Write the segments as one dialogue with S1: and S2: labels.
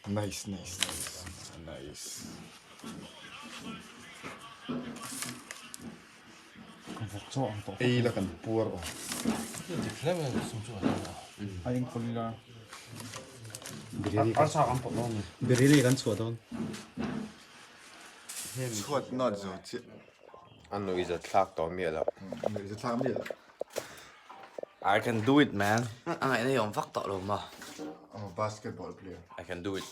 S1: Nice nice nice nice. Ei la kan puar aw.
S2: Biryani kan chhuah dawn.
S1: Chhuat nat zo chiah.
S3: A nuihzat thlak tawh miah lo.
S1: Nuihzat thlak miah lo.
S3: I can do it man.
S4: A ngaihna i awm vak tawh lo maw?
S1: I'm a basketball player.
S3: I can do it.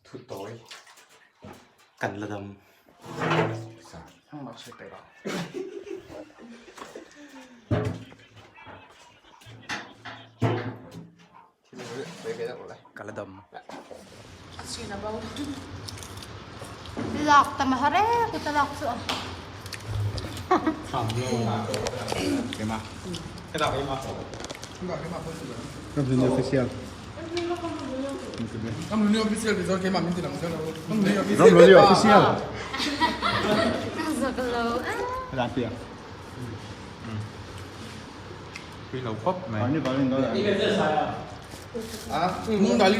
S2: Thu tawi kan la dam. Ka la dam.
S5: Lak tam a har e kut a lak chu a.
S2: Ramhlun official. Ramhlun official.
S5: Zak lo.
S2: Ran pia.
S3: Pui lo khawp mai.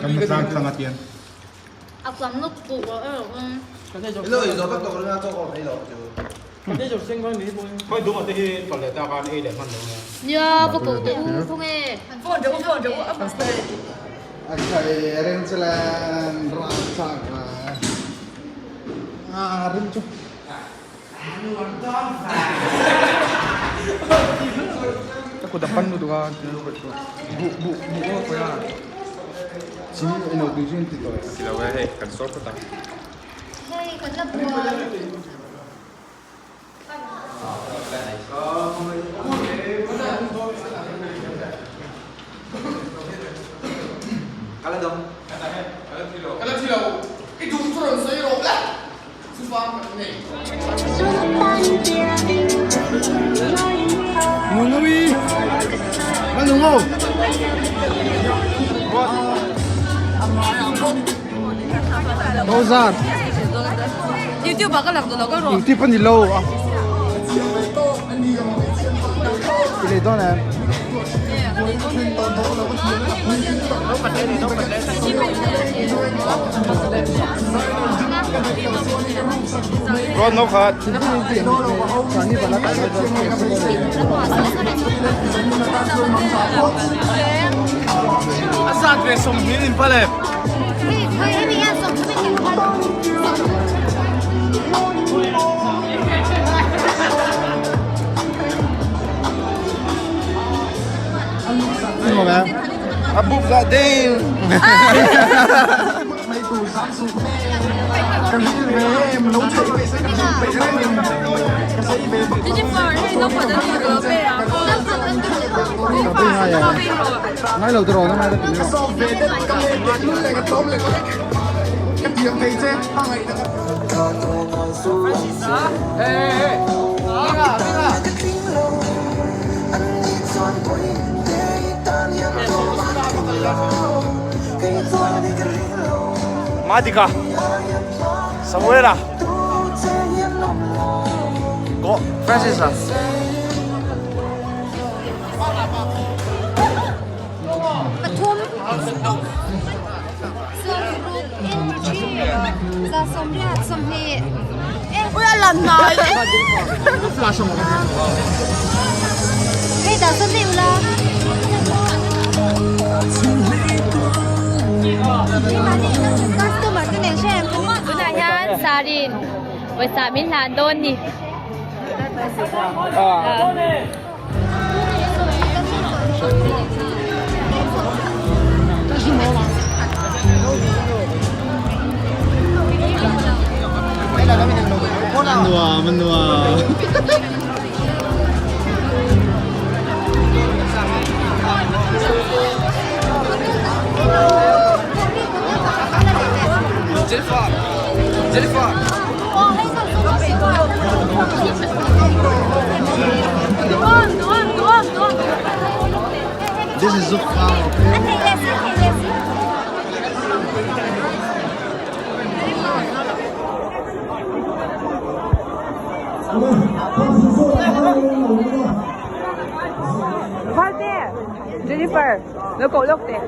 S2: Kan tlang thlang a tian.
S5: A kuam luk tu ko erawh in. Nia va ko teh u khaw nge.
S1: A khai reng che len rak chak a rim chu.
S6: Ka kut a pan lutuk a bu bu bu a kawi a.
S1: Chin ino tui chu an ti tawh e.
S3: Ti lo e hei kan sawr phawt ang.
S5: Hei kan la buai.
S6: Ka la thi lo. I duh chu rawn sawi rawh le.
S5: YouTube ah ka lak duh lo ka rawh.
S6: YouTube a ni lo a. Ti leh dawn em?
S3: Rawn no khat. A zat ve 20 in pal em.
S6: A buk za ding.
S1: Ngai lo tiraw na ngai la ti lo.
S3: Madika Samuela Go Francis a
S5: Pathum. Tunah hian Sarin pawisa min hlan dawn ni.
S2: Nuam nuam.
S6: Jennifer Jennifer
S2: This is Zukha.
S7: Valte! Jennifer! Lo koh lawk teh.